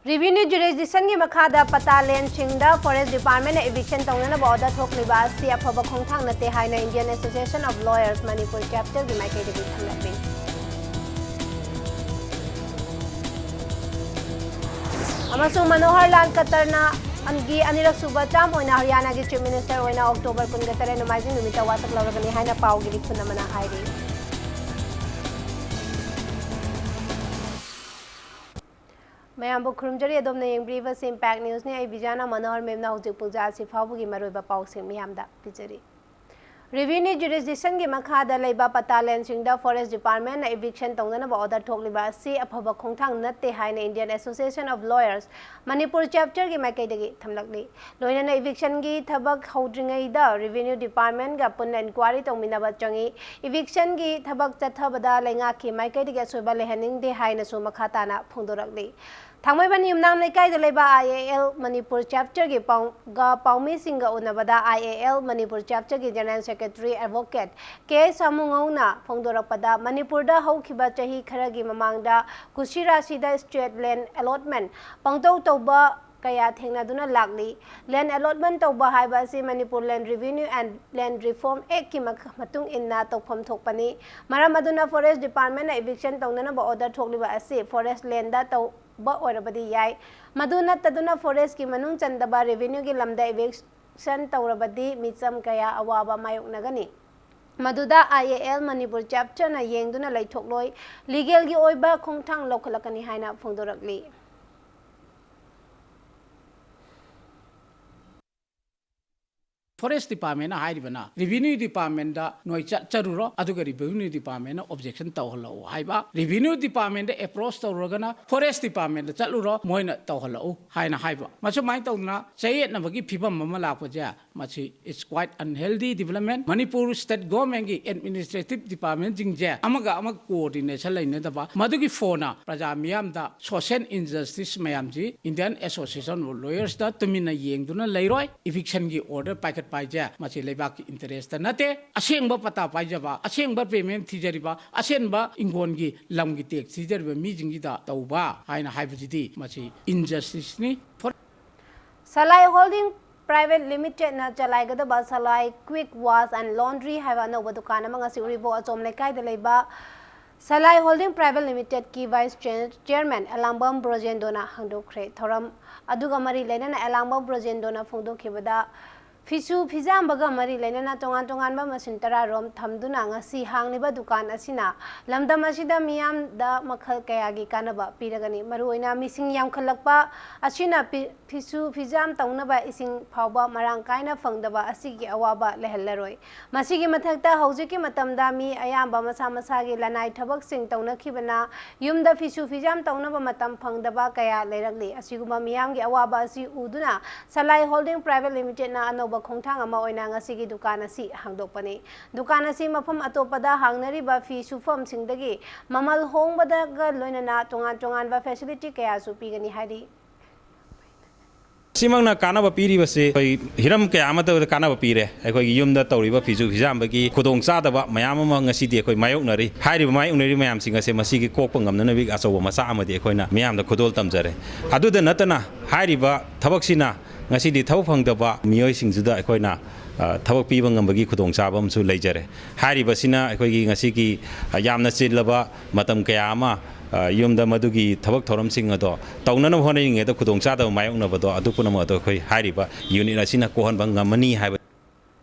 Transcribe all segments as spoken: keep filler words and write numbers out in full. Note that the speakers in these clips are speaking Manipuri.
Revenue jurisdiction ꯒꯤ ꯃꯈꯥꯗ ꯄꯇꯥ ꯂꯦꯟꯁꯤꯡꯗ Forest Department ꯅ eviction ꯇꯧꯅꯅꯕ order ꯊꯣꯛꯂꯤꯕ ꯑꯁꯤ ꯑꯐꯕ ꯈꯣꯡꯊꯥꯡ ꯅꯠꯇꯦ ꯍꯥꯏꯅ Indian Association of Lawyers Manipur Chapter ꯒꯤ ꯃꯥꯏꯀꯩꯗꯒꯤ ꯊꯝꯂꯛꯂꯤ꯫ ꯑꯃꯁꯨꯡ ꯃꯅꯣꯍꯔ ꯂꯥꯜ ꯈꯠꯇꯔꯅ ꯑꯟꯒꯤ ꯑꯅꯤꯔꯛ ꯁꯨꯕ term ꯑꯣꯏꯅ ꯍꯔꯤꯌꯥꯅꯥꯒꯤ Chief Minister ꯑꯣꯏꯅ October ꯀꯨꯟꯒ ꯇꯔꯦꯠ ꯅꯣꯡꯃꯥꯏꯖꯤꯡ ꯅꯨꯃꯤꯠꯇ ꯋꯥꯁꯛ ꯂꯧꯔꯒꯅꯤ ꯍꯥꯏꯅ ꯄꯥꯎꯒꯤ ꯂꯤꯈꯨꯟ ꯑꯃꯅ ꯍꯥꯏꯔꯤ꯫ ꯃꯌꯥꯝꯕꯨ ꯈꯨꯔꯨꯝꯖꯔꯤ꯫ ꯑꯗꯣꯝꯅ ꯌꯦꯡꯕꯤꯔꯤꯕꯁꯤ Impact News ꯅꯤ꯫ ꯑꯩ ꯕꯤꯖꯥꯅ ꯃꯅꯣꯍꯔ ꯃꯦꯝꯅ ꯍꯧꯖꯤꯛ ꯄꯨꯡ ꯖꯥ ꯑꯁꯤ ꯐꯥꯎꯕꯒꯤ ꯃꯔꯨꯑꯣꯏꯕ ꯄꯥꯎꯁꯤꯡ ꯃꯤꯌꯥꯝꯗ ꯄꯤꯖꯔꯤ꯫ Revenue jurisdiction ꯒꯤ ꯃꯈꯥꯗ ꯂꯩꯕ ꯄꯇꯥ ꯂꯦꯟꯁꯤꯡꯗ Forest Department ꯅ eviction ꯇꯧꯅꯅꯕ order ꯊꯣꯛꯂꯤꯕ ꯑꯁꯤ ꯑꯐꯕ ꯈꯣꯡꯊꯥꯡ ꯅꯠꯇꯦ ꯍꯥꯏꯅ Indian Association of Lawyers Manipur Chapter ꯒꯤ ꯃꯥꯏꯀꯩꯗꯒꯤ ꯊꯝꯂꯛꯂꯤ꯫ ꯂꯣꯏꯅꯅ eviction ꯒꯤ ꯊꯕꯛ ꯍꯧꯗ꯭ꯔꯤꯉꯩꯗ Revenue Department ꯒ ꯄꯨꯟꯅ inquiry ꯇꯧꯃꯤꯟꯅꯕ ꯆꯪꯏ꯫ Eviction ꯒꯤ ꯊꯕꯛ ꯆꯠꯊꯕꯗ ꯂꯩꯉꯥꯛꯀꯤ ꯃꯥꯏꯀꯩꯗꯒꯤ ꯑꯁꯣꯏꯕ ꯂꯩꯍꯟꯅꯤꯡꯗꯦ ꯍꯥꯏꯅꯁꯨ ꯃꯈꯥ ꯇꯥꯅ ꯐꯣꯡꯗꯣꯔꯛꯂꯤ꯫ ꯊꯥꯡꯃꯩꯕꯟ ꯌꯨꯝꯅꯥꯝ ꯂꯩꯀꯥꯏꯗ ꯂꯩꯕ I A L Manipur Chapter ꯒꯤ ꯄꯥꯎ-, ꯒ ꯄꯥꯎꯃꯤꯁꯤꯡꯒ ꯎꯅꯕꯗ I A L Manipur Chapter ꯒꯤ General Secretary Advocate K ꯁꯥꯃꯨꯉꯧꯅ ꯐꯣꯡꯗꯣꯔꯛꯄꯗ, ꯃꯅꯤꯄꯨꯔꯗ ꯍꯧꯈꯤꯕ ꯆꯍꯤ ꯈꯔꯒꯤ ꯃꯃꯥꯡꯗ ꯀꯨꯁꯤꯔꯥꯁꯤꯗ state land allotment ꯄꯪꯇꯧ ꯇꯧꯕ ꯀꯌꯥ ꯊꯦꯡꯅꯗꯨꯅ ꯂꯥꯛꯂꯤ꯫ Land allotment ꯇꯧꯕ ꯍꯥꯏꯕ ꯑꯁꯤ Manipur Land Revenue and Land Reform Act ꯀꯤ ꯃꯈ-, ꯃꯇꯨꯡ ꯏꯟꯅ ꯇꯧꯐꯝ ꯊꯣꯛꯄꯅꯤ꯫ ꯃꯔꯝ ꯑꯗꯨꯅ Forest Department ꯅ eviction ꯇꯧꯅꯅꯕ order ꯊꯣꯛꯂꯤꯕ ꯑꯁꯤ forest land ꯇꯧꯕ ꯑꯣꯏꯔꯕꯗꯤ ꯌꯥꯏ꯫ ꯃꯗꯨ ꯅꯠꯇꯗꯨꯅ forest ꯀꯤ ꯃꯅꯨꯡ ꯆꯟꯗꯕ revenue ꯒꯤ ꯂꯝꯗ eviction ꯇꯧꯔꯕꯗꯤ ꯃꯤꯆꯝ ꯀꯌꯥ ꯑꯋꯥꯕ ꯃꯥꯌꯣꯛꯅꯒꯅꯤ꯫ ꯃꯗꯨꯗ I A L Manipur Chapter ꯅ ꯌꯦꯡꯗꯨꯅ ꯂꯩꯊꯣꯛꯂꯣꯏ, legal ꯒꯤ ꯑꯣꯏꯕ ꯈꯣꯡꯊꯥꯡ ꯂꯧꯈꯠꯂꯛꯀꯅꯤ ꯍꯥꯏꯅ ꯐꯣꯡꯗꯣꯔꯛꯂꯤ꯫ Forest Department ꯅ ꯍꯥꯏꯔꯤꯕꯅ Revenue Department ꯗ ꯅꯣꯏ ꯆꯠꯆꯔꯨꯔꯣ, ꯑꯗꯨꯒ Revenue Department ꯅ objection ꯇꯧꯍꯜꯂꯛꯎ ꯍꯥꯏꯕ꯫ Revenue Department ꯗ approach ꯇꯧꯔꯒꯅ Forest Department ꯗ ꯆꯠꯂꯨꯔꯣ, ꯃꯣꯏꯅ ꯇꯧꯍꯜꯂꯛꯎ ꯍꯥꯏꯅ ꯍꯥꯏꯕ꯫ ꯃꯁꯨꯃꯥꯏꯅ ꯇꯧꯗꯅ ꯆꯌꯦꯠꯅꯕꯒꯤ ꯐꯤꯕꯝ ꯑꯃ ꯂꯥꯛꯄꯁꯦ, ꯃꯁꯤ it's quite unhealthy development꯫ Manipur state government ꯀꯤ administrative department ꯁꯤꯡꯁꯦ ꯑꯃꯒ ꯑꯃꯒ coordination ꯂꯩꯅꯗꯕ, ꯃꯗꯨꯒꯤ ꯐꯣꯟꯅ ꯄ꯭ꯔꯖꯥ ꯃꯤꯌꯥꯝꯗ social injustice ꯃꯌꯥꯝꯁꯤ Indian Association of Lawyers ꯇ ꯇꯨꯃꯤꯟꯅ ꯌꯦꯡꯗꯨꯅ ꯂꯩꯔꯣꯏ꯫ Eviction ꯒꯤ order ꯄꯥꯏꯈꯠ ꯄꯥꯏꯁꯦ, ꯃꯁꯤ ꯂꯩꯕꯥꯛꯀꯤ interest ꯅꯠꯇꯦ꯫ ꯑꯁꯦꯡꯕ ꯄꯇꯥ ꯄꯥꯏꯖꯕ, ꯑꯁꯦꯡꯕ payment ꯊꯤꯖꯔꯤꯕ, ꯑꯁꯦꯡꯕ ꯏꯪꯈꯣꯜꯒꯤ ꯂꯝꯒꯤ tax ꯊꯤꯖꯔꯤꯕ ꯃꯤꯁꯤꯡꯁꯤꯗ ꯇꯧꯕ ꯍꯥꯏꯅ ꯍꯥꯏꯕꯁꯤꯗꯤ ꯃꯁꯤ injustice ꯅꯤ꯫ ꯁꯂꯥꯏ ꯍꯣꯜꯗꯤꯡ ꯄ꯭ꯔꯥꯏꯚꯦꯠ ꯂꯤꯃꯤꯇꯦꯗꯅ ꯆꯂꯥꯏꯒꯗꯕ Salai quick wash and laundry ꯍꯥꯏꯕ ꯑꯅꯧꯕ ꯗꯨꯀꯥꯟ ꯑꯃ ꯉꯁꯤ ꯎꯔꯤꯄꯣꯛ ꯑꯆꯣꯝ ꯂꯩꯀꯥꯏꯗ ꯂꯩꯕ ꯁꯂꯥꯏ ꯍꯣꯜꯗꯤꯡ ꯄ꯭ꯔꯥꯏꯚꯦꯠ ꯂꯤꯃꯤꯇꯦꯗꯀꯤ ꯚꯥꯏꯁ ꯆꯦ-, ꯆꯤꯌꯔꯃꯦꯟ ꯑꯦꯂꯥꯡꯕꯝ ꯕ꯭ꯔꯣꯖꯦꯟꯗꯣꯅ ꯍꯥꯡꯗꯣꯛꯈ꯭ꯔꯦ꯫ ꯊꯧꯔꯝ ꯑꯗꯨꯒ ꯃꯔꯤ ꯂꯩꯅꯅ ꯑꯦꯂꯥꯡꯕꯝ ꯕ꯭ꯔꯣꯖꯦꯟꯗꯣꯅ ꯐꯣꯡꯗꯣꯛꯈꯤꯕꯗ, ꯐꯤꯁꯨ ꯐꯤꯖꯥꯝꯕꯒ ꯃꯔꯤ ꯂꯩꯅꯅ ꯇꯣꯉꯥꯟ ꯇꯣꯉꯥꯟꯕ ꯃꯁꯤꯟ ꯇꯔꯥꯔꯣꯝ ꯊꯝꯗꯨꯅ ꯉꯁꯤ ꯍꯥꯡꯂꯤꯕ ꯗꯨꯀꯥꯟ ꯑꯁꯤꯅ ꯂꯝꯗꯝ ꯑꯁꯤꯗ ꯃꯤꯌꯥꯝꯗ ꯃꯈꯜ ꯀꯌꯥꯒꯤ ꯀꯥꯟꯅꯕ ꯄꯤꯔꯒꯅꯤ꯫ ꯃꯔꯨꯑꯣꯏꯅ ꯃꯤꯁꯤꯡ ꯌꯥꯝꯈꯠꯂꯛꯄ ꯑꯁꯤꯅ ꯄꯤ-, ꯐꯤꯁꯨ ꯐꯤꯖꯥꯝ ꯇꯧꯅꯕ ꯏꯁꯤꯡ ꯐꯥꯎꯕ ꯃꯔꯥꯡ ꯀꯥꯏꯅ ꯐꯪꯗꯕ ꯑꯁꯤꯒꯤ ꯑꯋꯥꯕ ꯂꯩꯍꯜꯂꯔꯣꯏ꯫ ꯃꯁꯤꯒꯤ ꯃꯊꯛꯇ ꯍꯧꯖꯤꯛꯀꯤ ꯃꯇꯝꯗ ꯃꯤ ꯑꯌꯥꯝꯕ ꯃꯁꯥ ꯃꯁꯥꯒꯤ ꯂꯅꯥꯏ ꯊꯕꯛꯁꯤꯡ ꯇꯧꯅꯈꯤꯕꯅ ꯌꯨꯝꯗ ꯐꯤꯁꯨ ꯐꯤꯖꯥꯝ ꯇꯧꯅꯕ ꯃꯇꯝ ꯐꯪꯗꯕ ꯀꯌꯥ ꯂꯩꯔꯛꯂꯤ꯫ ꯑꯁꯤꯒꯨꯝꯕ ꯃꯤꯌꯥꯝꯒꯤ ꯑꯋꯥꯕ ꯑꯁꯤ ꯎꯗꯨꯅ ꯁꯂꯥꯏ ꯍꯣꯜꯗꯤꯡ ꯄ꯭ꯔꯥꯏꯚꯦꯠ ꯂꯤꯃꯤꯇꯦꯗꯅ ꯑꯅꯧꯕ ꯈꯣꯡꯊꯥꯡ ꯑꯃ ꯑꯣꯏꯅ ꯉꯁꯤꯒꯤ ꯗꯨꯀꯥꯟ ꯑꯁꯤ ꯍꯥꯡꯗꯣꯛꯄꯅꯤ꯫ ꯗꯨꯀꯥꯟ ꯑꯁꯤ ꯃꯐꯝ ꯑꯇꯣꯞꯄꯗ ꯍꯥꯡꯅꯔꯤꯕ ꯐꯤ ꯁꯨꯐꯝꯁꯤꯡꯗꯒꯤ ꯃꯃꯜ ꯍꯣꯡꯕꯗꯒ ꯂꯣꯏꯅꯅ ꯇꯣꯉꯥꯟ ꯇꯣꯉꯥꯟꯕ facility ꯀꯌꯥꯁꯨ ꯄꯤꯒꯅꯤ ꯍꯥꯏꯔꯤ꯫ ꯁꯤꯃꯛꯅ ꯀꯥꯟꯅꯕ ꯄꯤꯔꯤꯕꯁꯤ ꯑꯩꯈꯣꯏ ꯍꯤꯔꯝ ꯀꯌꯥ ꯑꯃꯗ ꯀꯥꯟꯅꯕ ꯄꯤꯔꯦ꯫ ꯑꯩꯈꯣꯏꯒꯤ ꯌꯨꯝꯗ ꯇꯧꯔꯤꯕ ꯐꯤꯁꯨ ꯐꯤꯖꯥꯝꯕꯒꯤ ꯈꯨꯗꯣꯡꯆꯥꯗꯕ ꯃꯌꯥꯝ ꯑꯃ ꯉꯁꯤꯗꯤ ꯑꯩꯈꯣꯏ ꯃꯥꯌꯣꯛꯅꯔꯤ꯫ ꯍꯥꯏꯔꯤꯕ ꯃꯥꯌꯣꯛꯅꯔꯤꯕ ꯃꯌꯥꯝꯁꯤꯡ ꯑꯁꯦ ꯃꯁꯤꯒꯤ ꯀꯣꯛꯄ ꯉꯝꯅꯅꯕꯒꯤ ꯑꯆꯧꯕ ꯃꯆꯥꯛ ꯑꯃꯗꯤ ꯑꯩꯈꯣꯏꯅ ꯃꯤꯌꯥꯝꯗ ꯈꯨꯗꯣꯜ ꯇꯝꯖꯔꯦ꯫ ꯑꯗꯨꯗ ꯅꯠꯇꯅ ꯍꯥꯏꯔꯤꯕ ꯊꯕꯛꯁꯤꯅ ꯉꯁꯤꯗꯤ ꯊꯕꯛ ꯐꯪꯗꯕ ꯃꯤꯑꯣꯏꯁꯤꯡꯁꯤꯗ ꯑꯩꯈꯣꯏꯅ, ꯑ, ꯊꯕꯛ ꯄꯤꯕ ꯉꯝꯕꯒꯤ ꯈꯨꯗꯣꯡꯆꯥꯕ ꯑꯃꯁꯨ ꯂꯩꯖꯔꯦ꯫ ꯍꯥꯏꯔꯤꯕꯁꯤꯅ ꯑꯩꯈꯣꯏꯒꯤ ꯉꯁꯤꯒꯤ, ꯑ, ꯌꯥꯝꯅ ꯆꯤꯜꯂꯕ ꯃꯇꯝ ꯀꯌꯥ ꯑꯃ, ꯑ, ꯌꯨꯝꯗ ꯃꯗꯨꯒꯤ ꯊꯕꯛ ꯊꯧꯔꯝꯁꯤꯡ ꯑꯗꯣ ꯇꯧꯅꯅꯕ ꯍꯣꯠꯅꯔꯤꯉꯩꯗ ꯈꯨꯗꯣꯡꯆꯥꯗꯕ ꯃꯥꯌꯣꯛꯅꯕꯗꯣ ꯑꯗꯨ ꯄꯨꯝꯅꯃꯛ ꯑꯗꯣ ꯑꯩꯈꯣꯏ ꯍꯥꯏꯔꯤꯕ unit ꯑꯁꯤꯅ ꯀꯣꯛꯍꯟꯕ ꯉꯝꯃꯅꯤ ꯍꯥꯏꯕ꯫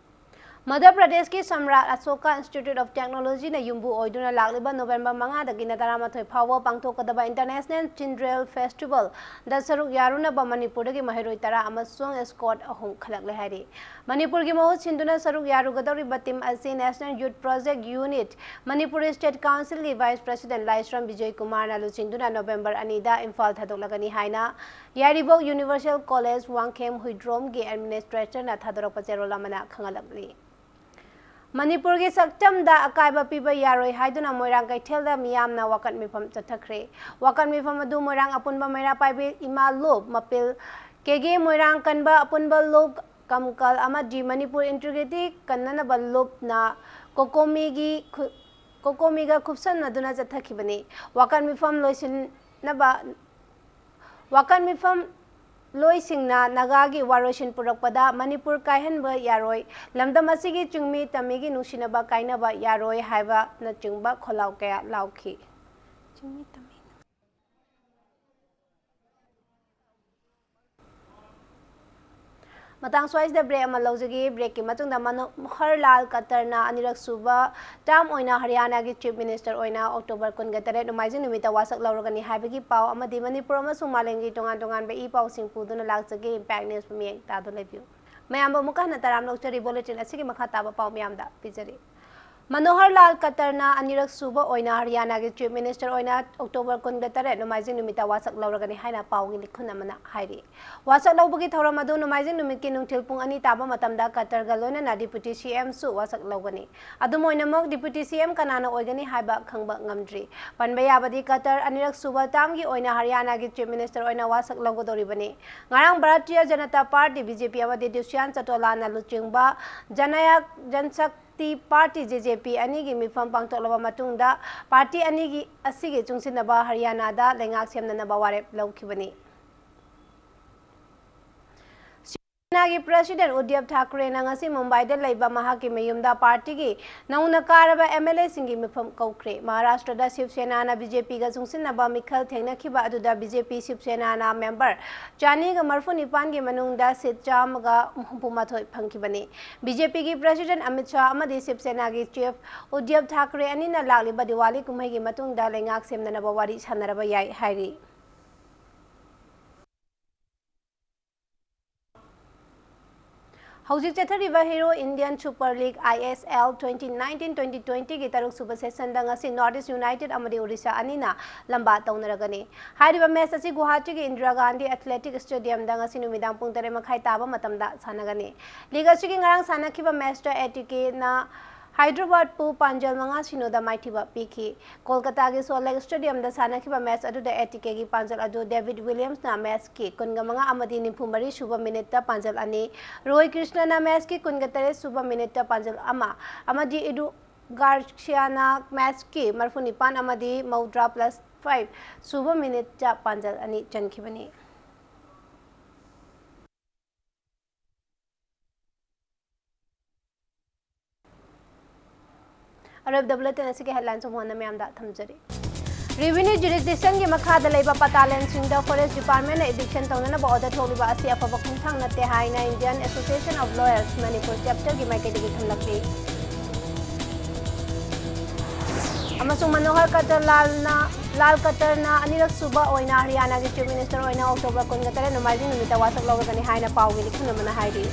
ꯃꯙ꯭ꯌ ꯄ꯭ꯔꯗꯦꯁꯀꯤ ꯁꯝꯔꯥꯠ ꯑꯁꯣꯀꯥ ꯏꯟꯁꯇꯤꯇ꯭ꯌꯨꯠ ꯑꯣꯐ ꯇꯦꯛꯅꯣꯂꯣꯖꯤꯅ ꯌꯨꯝꯕꯨ ꯑꯣꯏꯗꯨꯅ ꯂꯥꯛꯂꯤꯕ ꯅꯣꯕꯦꯝꯕꯔ ꯃꯉꯥꯗꯒꯤꯅ ꯇꯔꯥꯃꯥꯊꯣꯏ ꯐꯥꯎꯕ ꯄꯥꯡꯊꯣꯛꯀꯗꯕ ꯏꯟꯇꯔꯅꯦꯁꯅꯦꯜ ꯆꯤꯟꯗ꯭ꯔꯦꯜ ꯐꯦꯁꯇꯤꯚꯦꯜꯗ ꯁꯔꯨꯛ ꯌꯥꯔꯨꯅꯕ ꯃꯅꯤꯄꯨꯔꯗꯒꯤ ꯃꯍꯩꯔꯣꯏ ꯇꯔꯥ ꯑꯃꯁꯨꯡ ꯑꯦꯁꯀꯣꯔꯠ ꯑꯍꯨꯝ ꯈꯜꯂꯛꯂꯦ ꯍꯥꯏꯔꯤ꯫ ꯃꯅꯤꯄꯨꯔꯒꯤ ꯃꯍꯨꯠ ꯁꯤꯟꯗꯨꯅ ꯁꯔꯨꯛ ꯌꯥꯔꯨꯒꯗꯧꯔꯤꯕ ꯇꯤꯝ ꯑꯁꯤ ꯅꯦꯁꯅꯦꯜ ꯌꯨꯠ ꯄ꯭ꯔꯣꯖꯦꯛ ꯌꯨꯅꯤꯠ, ꯃꯅꯤꯄꯨꯔ ꯁ꯭ꯇꯦꯠ ꯀꯥꯎꯟꯁꯤꯜꯒꯤ ꯚꯥꯏꯁ ꯄ꯭ꯔꯦꯁꯤꯗꯦꯟꯠ ꯂꯥꯏꯁ꯭ꯔꯝ ꯕꯤꯖꯣꯏ ꯀꯨꯃꯥꯔꯅ ꯂꯨꯆꯤꯡꯗꯨꯅ ꯅꯣꯕꯦꯝꯕꯔ ꯑꯅꯤꯗ ꯏꯝꯐꯥꯜ ꯊꯥꯗꯣꯛꯂꯒꯅꯤ ꯍꯥꯏꯅ ꯌꯥꯏꯔꯤꯄꯣꯛ ꯌꯨꯅꯤꯚꯔꯁꯦꯜ ꯀꯣꯂꯦꯖ ꯋꯥꯡꯈꯦꯝ ꯍꯨꯏꯗ꯭ꯔꯣꯝꯒꯤ ꯑꯦꯗꯃꯤꯅꯤꯁꯇ꯭ꯔꯦꯇꯔꯅ ꯊꯥꯗꯣꯔꯛꯄ ꯆꯦꯔꯣꯜ ꯑꯃꯅ ꯈꯪꯍꯜꯂꯛꯂꯤ꯫ ꯃꯅꯤꯄꯨꯔꯒꯤ ꯁꯛꯇꯝꯗ ꯑꯀꯥꯏꯕ ꯄꯤꯕ ꯌꯥꯔꯣꯏ ꯍꯥꯏꯗꯨꯅ ꯃꯣꯏꯔꯥꯡ ꯀꯩꯊꯦꯜꯗ ꯃꯤꯌꯥꯝꯅ ꯋꯥꯀꯠ ꯃꯤꯐꯝ ꯆꯠꯊꯈ꯭ꯔꯦ꯫ ꯋꯥꯀꯠ ꯃꯤꯐꯝ ꯑꯗꯨ ꯃꯣꯏꯔꯥꯡ ꯑꯄꯨꯟꯕ ꯃꯩꯔꯥ ꯄꯥꯏꯕꯤ ꯏꯃꯥ ꯂꯨꯞ ꯃꯄꯤꯜ ꯀꯦꯒꯦ ꯃꯣꯏꯔꯥꯡ ꯀꯟꯕ ꯑꯄꯨꯟꯕ ꯂꯨꯞ ꯀꯝꯀꯜ ꯑꯃꯗꯤ ꯃꯅꯤꯄꯨꯔ ꯏꯟꯇꯤꯒ꯭ꯔꯤꯇꯤ ꯀꯟꯅꯅꯕ ꯂꯨꯞꯅ ꯀꯣꯀꯣꯃꯤꯒꯤ ꯈꯨ-, ꯀꯣꯀꯣꯃꯤꯒ ꯈꯨꯠꯁꯝꯅꯗꯨꯅ ꯆꯠꯊꯈꯤꯕꯅꯤ꯫ ꯋꯥꯀꯠ ꯃꯤꯐꯝ ꯂꯣꯏꯁꯤꯟꯅꯕ, ꯋꯥꯀꯠ ꯃꯤꯐꯝ ꯂꯣꯏꯁꯤꯡꯅ ꯅꯥꯒꯥꯒꯤ ꯋꯥꯔꯣꯏꯁꯤꯟ ꯄꯨꯔꯛꯄꯗ ꯃꯅꯤꯄꯨꯔ ꯀꯥꯏꯍꯟꯕ ꯌꯥꯔꯣꯏ, ꯂꯝꯗꯝ ꯑꯁꯤꯒꯤ ꯆꯤꯡꯃꯤ ꯇꯝꯃꯤꯒꯤ ꯅꯨꯡꯁꯤꯅꯕ ꯀꯥꯏꯅꯕ ꯌꯥꯔꯣꯏ ꯍꯥꯏꯕꯅꯆꯤꯡꯕ ꯈꯣꯜꯂꯥꯎ ꯀꯌꯥ ꯂꯥꯎꯈꯤ꯫ ꯆꯤꯡꯃꯤ ꯇꯝꯃꯤ ꯃꯇꯥꯡ ꯁ꯭ꯋꯥꯏꯁꯤꯗ ꯕ꯭ꯔꯦꯛ ꯑꯃ ꯂꯧꯖꯒꯦ꯫ ꯕ꯭ꯔꯦꯛꯀꯤ ꯃꯇꯨꯡꯗ ꯃꯅꯣꯍꯔ ꯂꯥꯜ ꯈꯠꯇꯔꯅ ꯑꯅꯤꯔꯛ ꯁꯨꯕ ꯇꯥꯔꯝ ꯑꯣꯏꯅ ꯍꯔꯤꯌꯥꯅꯥꯒꯤ ꯆꯤꯐ ꯃꯤꯅꯤꯁꯇꯔ ꯑꯣꯏꯅ ꯑꯣꯛꯇꯣꯕꯔ ꯀꯨꯟꯒ ꯇꯔꯦꯠ ꯅꯣꯡꯃꯥꯏꯖꯤꯡ ꯅꯨꯃꯤꯠꯇ ꯋꯥꯁꯛ ꯂꯧꯔꯒꯅꯤ ꯍꯥꯏꯕꯒꯤ ꯄꯥꯎ ꯑꯃꯗꯤ ꯃꯅꯤꯄꯨꯔ ꯑꯃꯁꯨꯡ ꯃꯥꯂꯦꯝꯒꯤ ꯇꯣꯉꯥꯟ ꯇꯣꯉꯥꯟꯕ ꯏ ꯄꯥꯎꯁꯤꯡ ꯄꯨꯗꯨꯅ ꯂꯥꯛꯆꯒꯦ꯫ ꯏꯝꯄꯦꯛ ꯅ꯭ꯌꯨꯁꯄꯨ ꯃꯤꯠꯌꯦꯡ ꯇꯥꯗꯨꯅ ꯂꯩꯕꯤꯌꯨ꯫ ꯃꯌꯥꯝꯕꯨ ꯑꯃꯨꯛꯀ ꯍꯟꯅ ꯇꯔꯥꯝꯅ ꯑꯣꯛꯆꯔꯤ꯫ ꯕꯨꯂꯦꯇꯤꯟ ꯑꯁꯤꯒꯤ ꯃꯈꯥ ꯇꯥꯕ ꯄꯥꯎ ꯃꯌꯥꯝꯗ ꯄꯤꯖꯔꯤ꯫ ꯃꯅꯣꯍꯔ ꯂꯥꯜ ꯈꯠꯇꯔꯅ ꯑꯅꯤꯔꯛ ꯁꯨꯕ ꯑꯣꯏꯅ ꯍꯔꯤꯌꯥꯅꯥꯒꯤ ꯆꯤꯐ ꯃꯤꯅꯤꯁꯇꯔ ꯑꯣꯏꯅ ꯑꯣꯛꯇꯣꯕꯔ ꯀꯨꯟꯒ ꯇꯔꯦꯠ ꯅꯣꯡꯃꯥꯏꯖꯤꯡ ꯅꯨꯃꯤꯠꯇ ꯋꯥꯁꯛ ꯂꯧꯔꯒꯅꯤ ꯍꯥꯏꯅ ꯄꯥꯎꯒꯤ ꯂꯤꯈꯨꯟ ꯑꯃꯅ ꯍꯥꯏꯔꯤ꯫ ꯋꯥꯁꯛ ꯂꯧꯕꯒꯤ ꯊꯧꯔꯝ ꯑꯗꯨ ꯅꯣꯡꯃꯥꯏꯖꯤꯡ ꯅꯨꯃꯤꯠꯀꯤ ꯅꯨꯡꯊꯤꯜ ꯄꯨꯡ ꯑꯅꯤ ꯇꯥꯕ ꯃꯇꯝꯗ ꯈꯠꯇꯔꯒ ꯂꯣꯏꯅꯅ ꯗꯤꯄ꯭ꯌꯨꯇꯤ ꯁꯤ ꯑꯦꯝꯁꯨ ꯋꯥꯁꯛ ꯂꯧꯒꯅꯤ꯫ ꯑꯗꯨꯝ ꯑꯣꯏꯅꯃꯛ, ꯗꯤꯄ꯭ꯌꯨꯇꯤ ꯁꯤ ꯑꯦꯝ ꯀꯅꯥꯅ ꯑꯣꯏꯒꯅꯤ ꯍꯥꯏꯕ ꯈꯪꯕ ꯉꯝꯗ꯭ꯔꯤ꯫ ꯄꯟꯕ ꯌꯥꯕꯗꯤ, ꯈꯠꯇꯔ ꯑꯅꯤꯔꯛ ꯁꯨꯕ ꯇꯥꯔꯝꯒꯤ ꯑꯣꯏꯅ ꯍꯔꯤꯌꯥꯅꯥꯒꯤ ꯆꯤꯐ ꯃꯤꯅꯤꯁꯇꯔ ꯑꯣꯏꯅ ꯋꯥꯁꯛ ꯂꯧꯒꯗꯧꯔꯤꯕꯅꯤ꯫ ꯉꯔꯥꯡ Bharatiya Janata party, B J ꯄꯤ, ꯑꯃꯗꯤ ꯗꯨꯁ꯭ꯌꯥꯟ ꯆꯇꯣꯂꯥꯅ ꯂꯨꯆꯤꯡꯕ ꯖꯅꯌꯥꯛ ꯖꯟꯁꯛ ꯇꯤ ꯄꯥꯔꯇꯤ, ꯖꯦ ꯖꯦ ꯄꯤ, ꯑꯅꯤꯒꯤ ꯃꯤꯐꯝ ꯄꯥꯡꯊꯣꯛꯂꯕ ꯃꯇꯨꯡꯗ, ꯄꯥꯔꯇꯤ ꯑꯅꯤꯒꯤ ꯑꯁꯤꯒꯤ ꯆꯨꯡꯁꯤꯟꯅꯕ ꯍꯔꯤꯌꯥꯅꯥꯗ ꯂꯩꯉꯥꯛ ꯁꯦꯝꯅꯅꯕ ꯋꯥꯔꯦꯞ ꯂꯧꯈꯤꯕꯅꯤ꯫ ꯁꯤꯕꯁꯦꯅꯥꯒꯤ ꯄ꯭ꯔꯁꯤꯗꯦꯟ ꯎꯗꯙꯕ ꯊꯥꯀ꯭ꯔꯦꯅ ꯉꯁꯤ ꯃꯨꯝꯕꯥꯏꯗ ꯂꯩꯕ ꯃꯍꯥꯛꯀꯤ ꯃꯌꯨꯝꯗ ꯄꯥꯔꯇꯤꯒꯤ ꯅꯧꯅ ꯀꯥꯔꯕ ꯑꯦꯝ ꯑꯦꯜ ꯑꯦꯁꯤꯡꯒꯤ ꯃꯤꯐꯝ ꯀꯧꯈ꯭ꯔꯦ꯫ ꯃꯍꯥꯔꯥꯁꯇ꯭ꯔꯗ ꯁꯤꯕꯁꯦꯅꯥꯅ ꯕꯤ ꯖꯦ ꯄꯤꯒ ꯆꯨꯡꯁꯤꯟꯅꯕ ꯃꯤꯈꯜ ꯊꯦꯡꯅꯈꯤꯕ ꯑꯗꯨꯗ ꯕꯤ ꯖꯦ ꯄꯤ ꯁꯤꯕꯁꯦꯅꯥꯅ ꯃꯦꯝꯕꯔ ꯆꯥꯅꯤꯒ ꯃꯔꯐꯨ ꯅꯤꯄꯥꯟꯒꯤ ꯃꯅꯨꯡꯗ ꯁꯤꯠ ꯆꯥꯝꯃꯒ ꯍꯨꯝꯐꯨ ꯃꯥꯊꯣꯏ ꯐꯪꯈꯤꯕꯅꯤ꯫ ꯕꯤ ꯖꯦ ꯄꯤꯒꯤ ꯄ꯭ꯔꯁꯤꯗꯦꯟ ꯑꯃꯤꯠ ꯁꯥꯍ ꯑꯃꯗꯤ ꯁꯤꯕ ꯁꯦꯅꯥꯒꯤ ꯆꯤꯐ ꯎꯗꯙꯕ ꯊꯥꯀ꯭ꯔꯦ ꯑꯅꯤꯅ ꯂꯥꯛꯂꯤꯕ ꯗꯤꯋꯥꯂꯤ ꯀꯨꯝꯍꯩꯒꯤ ꯃꯇꯨꯡꯗ ꯂꯩꯉꯥꯛ ꯁꯦꯝꯅꯅꯕ ꯋꯥꯔꯤ ꯁꯥꯟꯅꯔꯕ ꯌꯥꯏ ꯍꯥꯏꯔꯤ꯫ ꯍꯧꯖꯤꯛ ꯆꯠꯊꯔꯤꯕ ꯍꯤꯔꯣ ꯏꯟꯗꯤꯌꯟ ꯁꯨꯄꯔ ꯂꯤꯒ, ꯑꯥꯏ ꯑꯦꯁ L, twenty nineteen twenty twenty ꯒꯤ ꯇꯔꯨꯛ ꯁꯨꯕ ꯁꯦꯁꯟꯗ ꯉꯁꯤ ꯅꯣꯔꯠ ꯏꯁ ꯌꯨꯅꯥꯏꯇꯦꯗ ꯑꯃꯗꯤ ꯑꯣꯔꯤꯁꯥ ꯑꯅꯤꯅ ꯂꯝꯕꯥ ꯇꯧꯅꯔꯒꯅꯤ꯫ ꯍꯥꯏꯔꯤꯕ ꯃꯦꯆ ꯑꯁꯤ ꯒꯨꯋꯥꯍꯥꯇꯤꯒꯤ ꯏꯟꯗꯤꯔꯥ ꯒꯥꯟꯙꯤ ꯑꯦꯊꯂꯦꯇꯤꯛ ꯁ꯭ꯇꯦꯗꯤꯌꯝꯗ ꯉꯁꯤ ꯅꯨꯃꯤꯗꯥꯡ ꯄꯨꯡ ꯇꯔꯦꯠ ꯃꯈꯥꯏ ꯇꯥꯕ ꯃꯇꯝꯗ ꯁꯥꯟꯅꯒꯅꯤ꯫ ꯂꯤꯒ ꯑꯁꯤꯒꯤ ꯉꯔꯥꯡ ꯁꯥꯟꯅꯈꯤꯕ ꯃꯦꯆꯇ ꯑꯦ ꯇꯤ ꯀꯦꯅ ꯍꯥꯏꯗ꯭ꯔꯕꯥꯗꯄꯨ ꯄꯥꯟꯖꯜ ꯃꯉꯥ ꯁꯤꯅꯣꯗ ꯃꯥꯏꯊꯤꯕ ꯄꯤꯈꯤ꯫ ꯀꯣꯜꯀꯇꯥꯒꯤ ꯁꯣꯜ ꯂꯦꯛ ꯁ꯭ꯇꯦꯗꯤꯌꯝꯗ ꯁꯥꯟꯅꯈꯤꯕ ꯃꯦꯆ ꯑꯗꯨꯗ ꯑꯦ ꯇꯤ ꯀꯦꯒꯤ ꯄꯥꯟꯖꯜ ꯑꯗꯨ ꯗꯦꯕꯤꯗ ꯋꯤꯂꯤꯌꯝꯁꯅ ꯃꯦꯆꯀꯤ ꯀꯨꯟꯒ ꯃꯉꯥ ꯑꯃꯗꯤ ꯅꯤꯐꯨ ꯃꯔꯤ ꯁꯨꯕ ꯃꯤꯅꯤꯠꯇ ꯄꯥꯟꯖꯜ ꯑꯅꯤ, ꯔꯣꯍꯤꯠ ꯀ꯭ꯔꯤꯁꯅꯅ ꯃꯦꯆꯀꯤ ꯀꯨꯟꯒ ꯇꯔꯦꯠ ꯁꯨꯕ ꯃꯤꯅꯤꯠꯇ ꯄꯥꯟꯖꯜ ꯑꯃ ꯑꯃꯗꯤ ꯏꯗꯨ ꯒꯥꯔꯁꯤꯌꯥꯅ ꯃꯦꯆꯀꯤ ꯃꯔꯤꯐꯨ ꯅꯤꯄꯥꯟ ꯑꯃꯗꯤ ꯃꯧꯗ꯭ꯔꯥ ꯄ꯭ꯂꯁ ꯐꯥꯏꯚ ꯁꯨꯕ ꯃꯤꯅꯤꯠꯇ ꯄꯥꯟꯖꯜ ꯑꯅꯤ ꯆꯟꯈꯤꯕꯅꯤ꯫ ꯑꯔꯣꯏꯕꯗ ꯕꯨꯂꯦꯇꯤꯟ ꯑꯁꯤꯒꯤ ꯍꯦꯗꯂꯥꯏꯟꯁ ꯑꯃꯨꯛ ꯍꯟꯅ ꯃꯌꯥꯝꯗ ꯊꯝꯖꯔꯤ꯫ ꯔꯦꯚꯤꯅ꯭ꯌꯨ ꯖꯨꯔꯤꯁꯗꯤꯛꯁꯟꯒꯤ ꯃꯈꯥꯗ ꯂꯩꯕ ꯄꯇꯥ ꯂꯦꯟꯁꯤꯡꯗ ꯐꯣꯔꯦꯁ ꯗꯤꯄꯥꯔꯠꯃꯦꯟꯅ ꯏꯚꯤꯛꯁꯟ ꯇꯧꯅꯅꯕ ꯑꯣꯔꯗꯔ ꯊꯣꯛꯂꯤꯕ ꯑꯁꯤ ꯑꯐꯕ ꯈꯣꯡꯊꯥꯡ ꯅꯠꯇꯦ ꯍꯥꯏꯅ ꯏꯟꯗꯤꯌꯟ ꯑꯦꯁꯣꯁꯤꯌꯦꯁꯟ ꯑꯣꯐ ꯂꯣꯌꯔꯁ ꯃꯅꯤꯄꯨꯔ ꯆꯦꯞꯇꯔꯒꯤ ꯃꯥꯏꯀꯩꯗꯒꯤ ꯊꯝꯂꯛꯂꯤ꯫ ꯑꯃꯁꯨꯡ ꯃꯅꯣꯍꯔ ꯀꯇꯔ ꯂꯥꯜꯅ, ꯂꯥꯜ ꯀꯇꯔꯅ ꯑꯅꯤꯔꯛ ꯁꯨꯕ ꯑꯣꯏꯅ ꯍꯔꯤꯌꯥꯅꯥꯒꯤ ꯆꯤꯐ ꯃꯤꯅꯤꯁꯇꯔ ꯑꯣꯏꯅ ꯑꯣꯛꯇꯣꯕꯔ ꯀꯨꯟꯒ ꯇꯔꯦꯠ ꯅꯣꯡꯃꯥꯏꯖꯤꯡ ꯅꯨꯃꯤꯠꯇ ꯋꯥꯁꯛ ꯂꯧꯔꯒꯅꯤ ꯍꯥꯏꯅ ꯄꯥꯎꯒꯤ ꯂꯤꯈꯨꯟ ꯑꯃꯅ ꯍꯥꯏꯔꯤ꯫